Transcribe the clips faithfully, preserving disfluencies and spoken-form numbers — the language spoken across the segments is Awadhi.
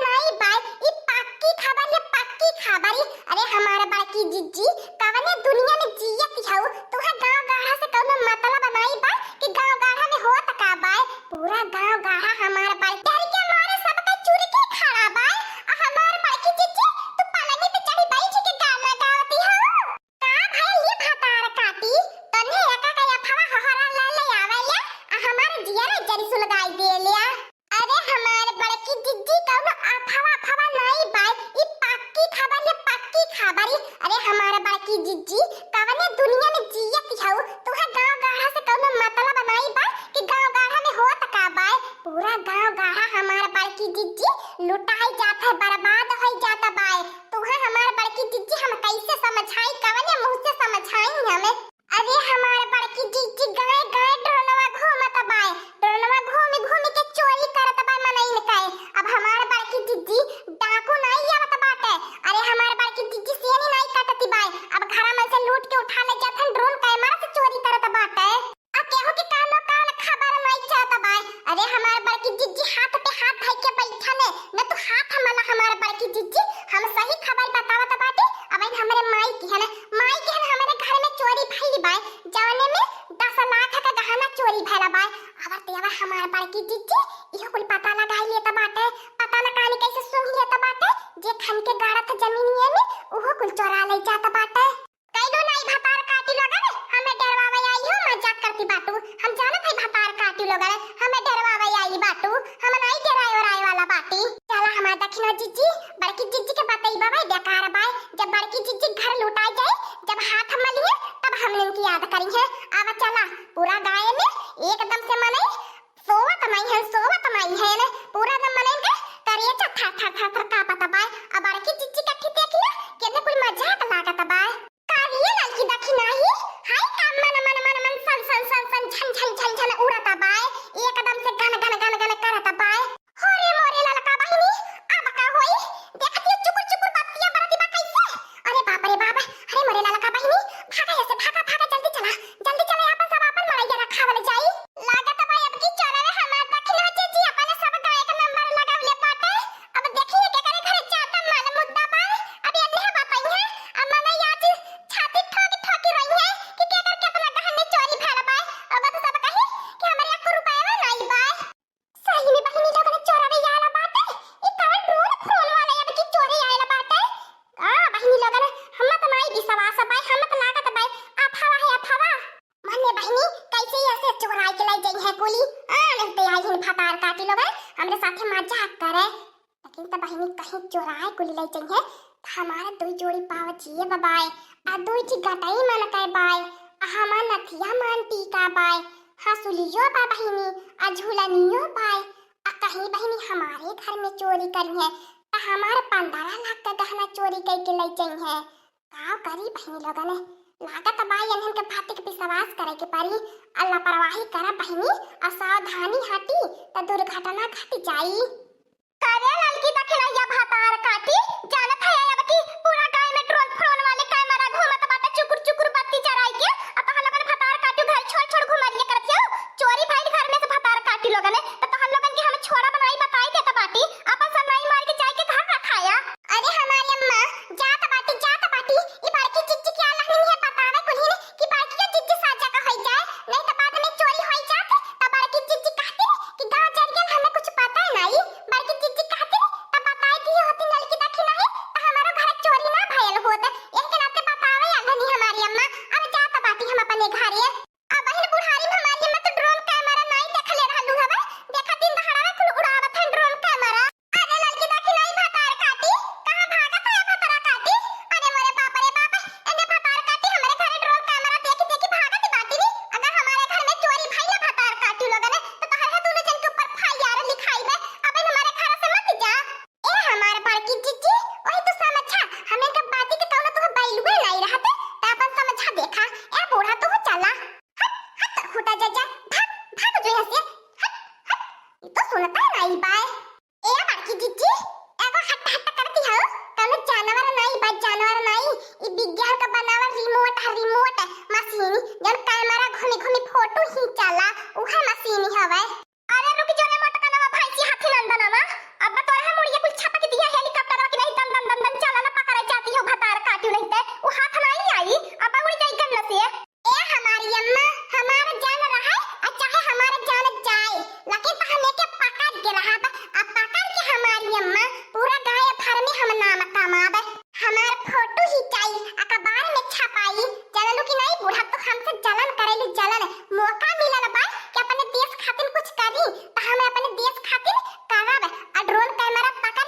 नाई बाय, ई पक्की खबर है, पक्की खबर। अरे हमार बड़की जिज्जी, कवने दुनिया में जियत हऊ? तुहे गाँव गाढ़ा से कौनो मतलब नाई बा कि गाँव गाढ़ा में होत का बाय? पूरा गाँव गाढ़ा हमार बड़की डर के मारे सबके चुरकी खड़ा बाय। आ हमार बड़की जिज्जी, तू पलंगी पे चढ़ी बैठ के गाना गावती हऊ? का भइल ये भतार काटी? तन्हे एका का अफवा हहरा ले ले आवेले, आ हमार जियरा जरी सुलगाई देले। अरे हमार बड़की जिज्जी, कौनो अफवा अफवा नाई बाय, ई पक्की खबर है, पक्की खबर। अरे हमार बड़की जिज्जी, कवने दुनिया में जियत हऊ? तुहे गाँव गाढ़ा से कौनो मतलब नाई बा कि गाँव गाढ़ा में होत का बाय? पूरा गाँव गाढ़ा हमार बड़की जिज्जी लुटाई जात है, बर्बाद होई जात बाय। तुहे हमार बड़की जिज्जी हम कैसे समझाई, कवने मुँह से समझाई हमें? अरे हमार बड़की जिज्जी, गाय गाय ड्रोनवा घूमत बाय, ड्रोनवा घूम घूम के चोरी करत बाय मनइन के। अब हमार बड़की जिज्जी डाकू नाई आवत बाटे। अरे हमार बड़की जिज्जी सियनी नाई काटती बाय, अब घरा में से लूट के उठा ले जात हन, ड्रोन कैमरा से चोरी करत बाटे। आ केहू के कानो कान खबर नाई चलत बाय। अरे हमार बड़की जिज्जी हाथ पे हाथ धइ के बैठा ने, न तू हाथ मला हमार बड़की जिज्जी, हम सही खबर बतावत बाटी। अब इन हमरे माई की है ना, माई के है ना, हमरे घर में चोरी भइल बाय, जवने में दस लाख का गहना चोरी भइल बाय। अब तेवर हमार बड़की जिज्जी इहो कुल पता लगाई लेत बाटे, पता न कानी कैसे सूंघ लेत बाटे, जे खन के गाड़त जमीनिये में उहो कुल चोरा ले जात बाटे। कइलो नाई भतार काटी लोगन, हमें डरवावे आई हो, मजाक करती बाटू। हम जानत है भतार काटी लोगन, हमें डरवावे आई बाटू। हम नाई डराए ओराए वाला बाटी। चला हमार दखिना जिज्जी, बड़की जिज्जी के बतई बाबा बेकार बाय। जब बड़की जिज्जी घर लुटाई जाए, जब हाथ मलिए, तब हमने उनकी याद करी है। अब चला, पूरा गाय में एकदम से मनई सोवत नाई है, सोवत नाई है ने। पूरा एकदम मनई के करेजा थर थर थर थर कांपत बाय। अब बड़की जिज्जी कट्ठी देखिए, केने कुल मजाक लागत बाय। का रे ललकी दखिनाही, हाय का मन मन मन मन सन सन सन सन झन झन झन झन उड़त बाय, एकदम से गन गन गन गन करत बाय। हो रे मोरे ललका बहिनी, अब का होई? देखत ये चुकुर चुकुर बत्तियां बरती बा कैसे? अरे बाप रे बाप, अरे मोरे ललका बहिनी, भागा ऐसे, भागा भागा, जल्दी चला, जल्दी चला, अपन सब अपन मड़ैया रखावल जाई। लागत बा अब की चोरवे हमार दखिना जिज्जी अपन सब गाय के नंबर लगवले बाटे। अब देखी ना केकरे घरे ज्यादा माल मुद्दा बा। अब एन्ने बताई है, अब मने आज छाती ठोक ठोक रही है कि केकर केतना गहने चोरी भइल बा। अब तो सब कही कि हमरे एक रुपया नाई बा। सही में बहिनी लोगन चोरवे आला बाटे। ई कवन ड्रोन फ्रोन वाला अब की चोरी आइल बाटे? आ बहिनी लोगन, हम तो नाई विश्वास बा, हम तो लागत बा अफवाह है, अफवाह। मने बहिनी, कैसे ऐसे चोराई के लाई जई है कुली? आ, लगते आई हिन भतार काटी लोगन, हमरे साथे मजाक करे। लेकिन त बहिनी कहीं चोराए कुली लाई जई है, त हमारे दुई जोड़ी पाव जिए बबाए, आ दुई ठी गटई मन के बाए, आ हमार नथिया मान टीका बाए, हंसुलियो बा बहिनी, आ झूलनियो बाए, आ कहीं बहिनी हमारे घर में चोरी करी है, त हमार पन्द्रह लाख का गहना चोरी कई के लाई जई है। का करी बहिनी लोगन, लागत बा इन्हन के बात के विश्वास करे के परी। आ लापरवाही करा बहिनी, आ सावधानी हटी त दुर्घटना घट जाई। करे ललकी दखिनैया भतार काटी, जानत है अब की पूरा गांव में ड्रोन फ्रोन वाले कैमरा घूमत बाटे, चुकुर चुकुर बत्ती जराई के। आ तोहर लोगन भतार काटी घर छोड़ छोड़ घुमरिया करत हो, चोरी भइल घर में से भतार काटी लोगन, त तोहर लोगन के हम छोड़ा बनाई बताई देत बाटी, अपन सनाई मार के जाई के घर रखाया। अरे हमारी अम्मा, जात बाटी, जात बाटी, ई बड़की जिज्जी के आलहनी है बतावे कुल्हिन कि बड़की जिज्जी साजा का होई जाए, नहीं तो बाद में चोरी होई जात, त बड़की जिज्जी कहती कि गाँव जर गया, हमें कुछ पता ही नहीं। बड़की जिज्जी कहती त बताई दी होती नलकी दखिना है, त हमारो घर चोरी ना भयल होत। यही के नाते बतावे आलहनी हमारी अम्मा। अब जात बाटी हम अपने घरे। अब बहिन बुढ़ारी में हमारी अम्मा तो ड्रोन कैमरा नहीं देखले रहलू हवे। देखा दिन दहाड़ा में कुल उड़ावत है ड्रोन कैमरा। अरे ललकी दखिनैया भतार काटी, कहाँ भागत है भतार काटी? अरे मोरे बाप रे बाप, एने भतार काटी हमरे घरे ड्रोन कैमरा देखी देखी भागत बाटी नी। अगर हमारे घर में चोरी भइल ना भतार काटी लोगन, तो तोहरे दोनों जन के ऊपर फायर लिखाई बे। अब हमारे घर से मत जा। ए हमार बड़की जिज्जी, वही तो समझा, हमें के बाती के कौनो तो value नहीं रहते, त अपन समझा देखा। ए बूढ़ा तू चला। हट, हट, हुटा जा, जा, भाग, भाग जो यहाँ से, हट, हट, ये तो सुनता नहीं बाय। ए बड़की जिज्जी, एगो हट हट करती हो, कौनो जानवर नहीं बा, जानवर नहीं, ई विज्ञान का बनावल रिमोट है, रिमोट मशीन, जौन कैमरा घूमी घूमी फोटो खींचाला, उहे मशीन हवे। अरे रुक जो रे मोटकनवा भैंसी हाथी नंदनवा, अब तोरे हम मुड़िया कुल छपक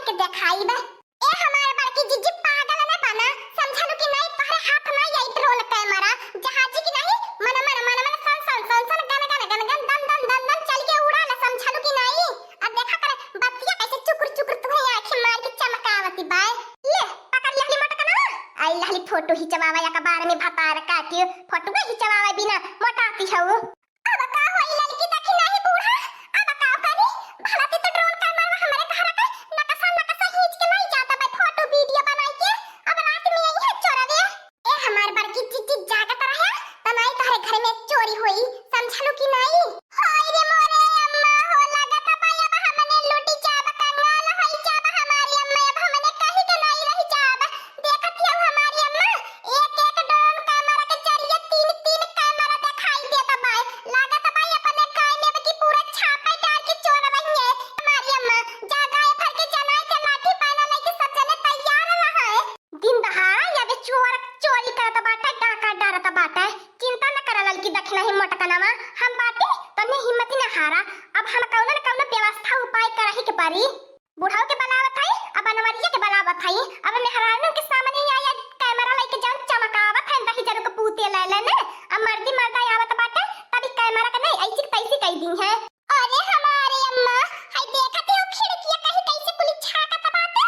के देखाइब। ए हमार बड़की जिज्जी, पागल न बना, समझलू कि नाहीं? तोहरे हाथ नाहीं आई ड्रोन कैमरा, जहाजी की नाहीं, मन मन मन मन, सन सन सन सन, गन गन गन गन, दन दन दन दन, चल के उड़ा ले, समझलू कि नाहीं? अब देखा कर बतिया कैसे चुकुर चुकुर तुहे आँखी मार के चमकावती बाय। ले पकड़ लेहली मोटकनवा, आई लहली फोटो हिचवावा अखबार में भतार काटियो, फोटो हिचवावा बिना मोटाती हऊ। अब का होई ललकी दखिनाही बूढ़ा, अब का करी? भला ती तो ड्रोन कैमरा हमरे घर के नकसा नकसा खींच के नाहीं जाता बे फोटो वीडियो बनाई के, अब रात में यही है चोरवे। ए हमार बड़की जिज्जी जागत रहे, त नाहीं तोहरे घर में चोरी होई, समझलू कि नाहीं? हाय रे मोरे अम्मा हो, लागत बा अब हमने लुटी जाब, कंगाल होई जाब हमारी अम्मा, अब हमने कहीं के नाहीं रह जाब। देखत हियौ हमारी अम्मा, एक एक ड्रोन कैमरा के जरिए तीन तीन कैमरा देखाई देत बाय। लागत बाय अपने कान में कि पूरा छापा डार के चोर रहिए। हमारी अम्मा, जा गाय भर के जनाई के लाठी बाना लेके सब जने तैयार रहे। दिन दहाड़ा यादे चोर चोरी करत बाटे, डाका डारत बाटे। चिंता न करा ललकी दखिनाही मोटकनवा, हम बाटी तन्ने हिम्मत न हारा। अब हम कौनो न कौनो व्यवस्था उपाय करही के परी। बुढ़ऊ के बलावत हई, अब बनवरिया के बलावत हई, अब मेहरारू के सामने आया कैमरा लेके जौन चमकावत है दही जरू के पूते ले लेने, अब मर्दी मर्दा आवत बाटे, तभी कैमरा के नहीं ऐसी के तैसी कई दी है। अरे हमारे अम्मा, हई देखत हो खिड़किया कहीं कैसे कुली झांकत बाटे,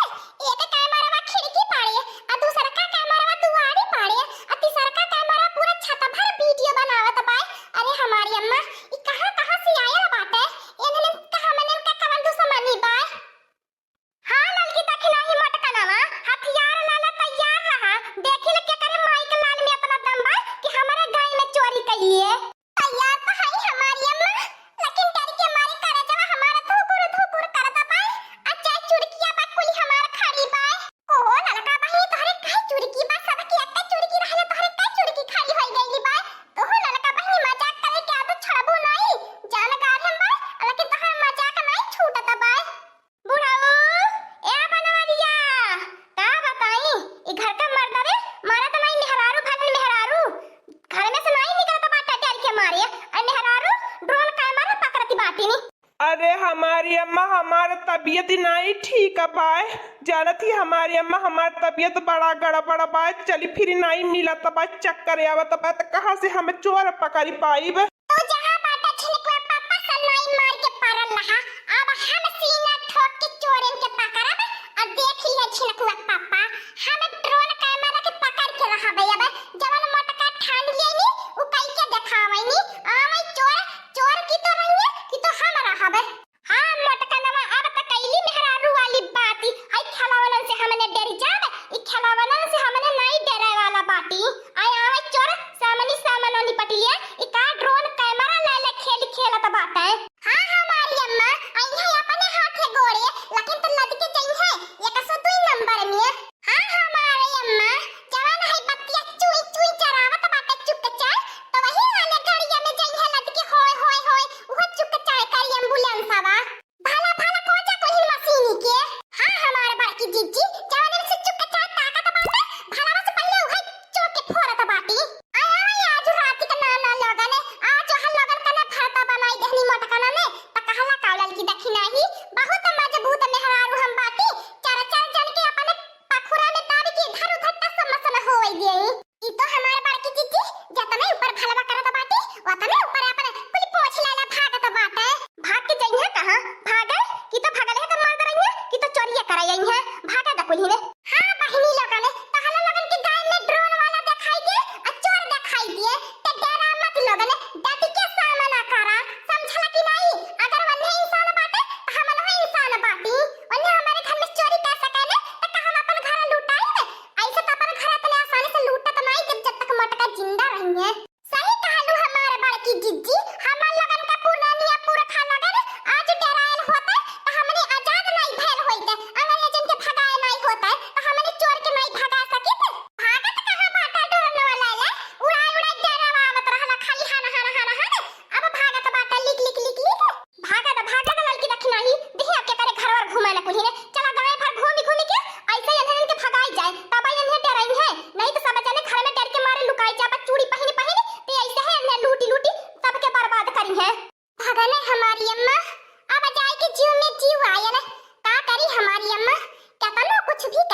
एक कैमरा खिड़की पाड़े, आ दूसरका कैमरा दुआरी पाड़े, आ तीसरका कैमरा पूरा छत भर वीडियो बनावत बाय। अरे हमारी अम्मा, ई कहाँ कहाँ से आयल बाटे? इन्हन का हमनन का कवन दुश्मनी बाय? हाँ, ललकी दखिनाही मोटकनवा, हथियार लाला तैयार रहा। देखी ले केकरे माई के लाल में इतना दम बा कि हमरे गाय में चोरी कइले। तैयार तो हई हमारी अम्मा, लेकिन डर के मारी करेजवा हमारा धुकुर धुकुर करत बा। आ चाहे चुरकिया बा कुली हमार खड़ी बा। ओहो ललका बहिनी, तोहरे काहे चुरकी बा? सबके एक चुरकी रहले, तोहरे काहे चुरकी खड़ी होई गइली बा? तोहो ललका बहिनी मजाक करे के आदत छोड़बू नाई। जान गार हम बा, लेकिन तोहर मजाक नाई छूटत बा। बुढ़ऊ, ए बनवरिया, का बताई, ई घर का मर्दवे मारत नाई मेहरारू, भगन मेहरारू, घर में से नाई निकलत बाटे डर के मारे, आ मेहरारू ड्रोन कैमरा पकड़ती बाटी नी। अरे हमारी अम्मा, हमार तबीयत नाई ठीक बाय, जानत ही हमारी अम्मा, हमार तबीयत बड़ा गड़बड़ बाय, चली फिरी नाई मिलत बा, चक्कर आवत बा, त कहाँ से हम चोर पकड़ी पाइब? तू जहाँ बाटे छिनकुआ पापा सनई मार के पड़ल रहा। अब हम सीना ठोक के चोरन के पकड़ब। अब देख लिहे छिनकुआ पापा, हम ड्रोन कैमरा के पकड़ के रहबे। अब जवन मोटका ठान लेनी, उ कई के देखावैनी। आवे चोर, चोर की तो रहिए, कि तो हम रहबे। हाँ, मोटकनवा, अब त कइली मेहरारू वाली बाती। आई खेलवनन से हमने डरी जाब, ई खेलवनन से हमने नाई डरे वाला बाटी। आई आवे चोर, सामनी सामनो निपटिए, ई का ड्रोन कैमरा ले ले खेल खेलत बाटे। हाँ, हमारी अम्मा, आई है अपने हाथे गोड़े, लेकिन तो लद के जई है, एक सौ दुई नंबर में। हाँ, हमारे अम्मा, जवान है बत्तिया चुई चुई चरावत बाटे चुकचार, तो वही वाले घड़िया में जई है लद के होय होय होय, उहो चुकचार करी एम्बुलेंसवा। भला भला कोचा कोहिन मशीनी के। हाँ, हमारे बड़की जिज्जी, जवान से चुकचार ताकत बाटे, भला से पहले उहे चोक के फोड़त बाटी। आया, आया, आज रात के ना, ना लोगन, आज हर लोगन कने भरता बनाई देहनी मोटकना में, त कहला कावलल की देखी नाही, बहुत मजबूत मेहरारू हम बाटी, चार चार जन के अपने पखुरा में दाबी के इधर उधर टस मस न होवे देई। ई तो हमार बड़की जिज्जी जतने ऊपर भलवा करत बाटी, ओतने ऊपर अपन कुल पोछ लेला भागत बाटे। भाग के जइहे कहाँ? भागे कि तो भगल है तो मर्द रहिए कि तो चोरिए करे अइहे। भागे द कुल्ही ने। हाँ बहिनी लोगन, तहला लोगन के गाय में ड्रोन वाला देखाई दे आ चोर देखाई दिए, त डरा मत लोगन, डट के सामना करा, समझला कि नाई? अगर वन्हे इंसान बाटे, त हमन हो इंसान बाटी। वन्हे हमारे घर में चोरी कर सकेले, त का हम अपन घर लुटाई? ऐसे त अपन घर इतने आसानी से लूटत नाई, जब, जब तक मोटका जिंदा रहिए। सही कहलू हमार बड़की जिज्जी, हमन लोगन का पुरनिया पुरखा लोगन आज डेरायल होते त हमनी आजाद नाई भयल होइत अंग्रेजन के भगाए नाई होते त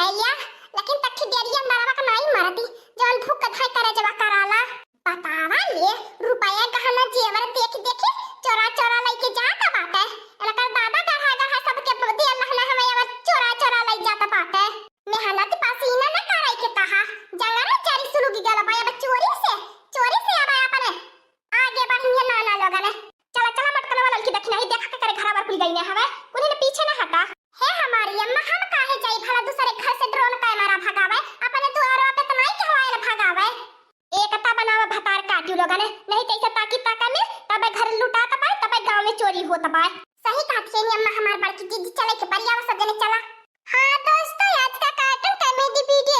भैया, लेकिन तक्की डेरिया अंदरवा का नाई मरती, जौन भूख धाई करे जवा कराला। बतावा ले, रुपया गहना जेवर देख देखी चोरा चोरा लइके जात बाटे। एनकर दादा गढ़ा गढ़ा सबके दियल रहना, हमें अब चोरा चोरा लइ जात बाटे। मेहनत पसीना न करे के कहा, जंगल जरी सुलुगी गल बा, अब चोरी से, चोरी से अब अपने आगे बढ़िया नाना लोगन। चला चला मटकनवा ललकी दखिना ही देखा के करे घरा बर कुल गई ने हवे, कुनी ने पीछे न हटा। हे हमारी अम्मा, हम काहे जाई भला दूसरे घर से ड्रोन कैमरा भगावे, अपने दुआरवा पे त नाई कहवाए भगावे। एकता बनावा भतार काटियो लोगन, नहीं तैसे ताकी ताका में तबे घर लुटात बाय, तबे गाँव में चोरी होत बाय। सही कहत है अम्मा हमार बड़की दीदी, चले के परियावा सब जने चला। हाँ दोस्तों, आज का कार्टून कॉमेडी वीडियो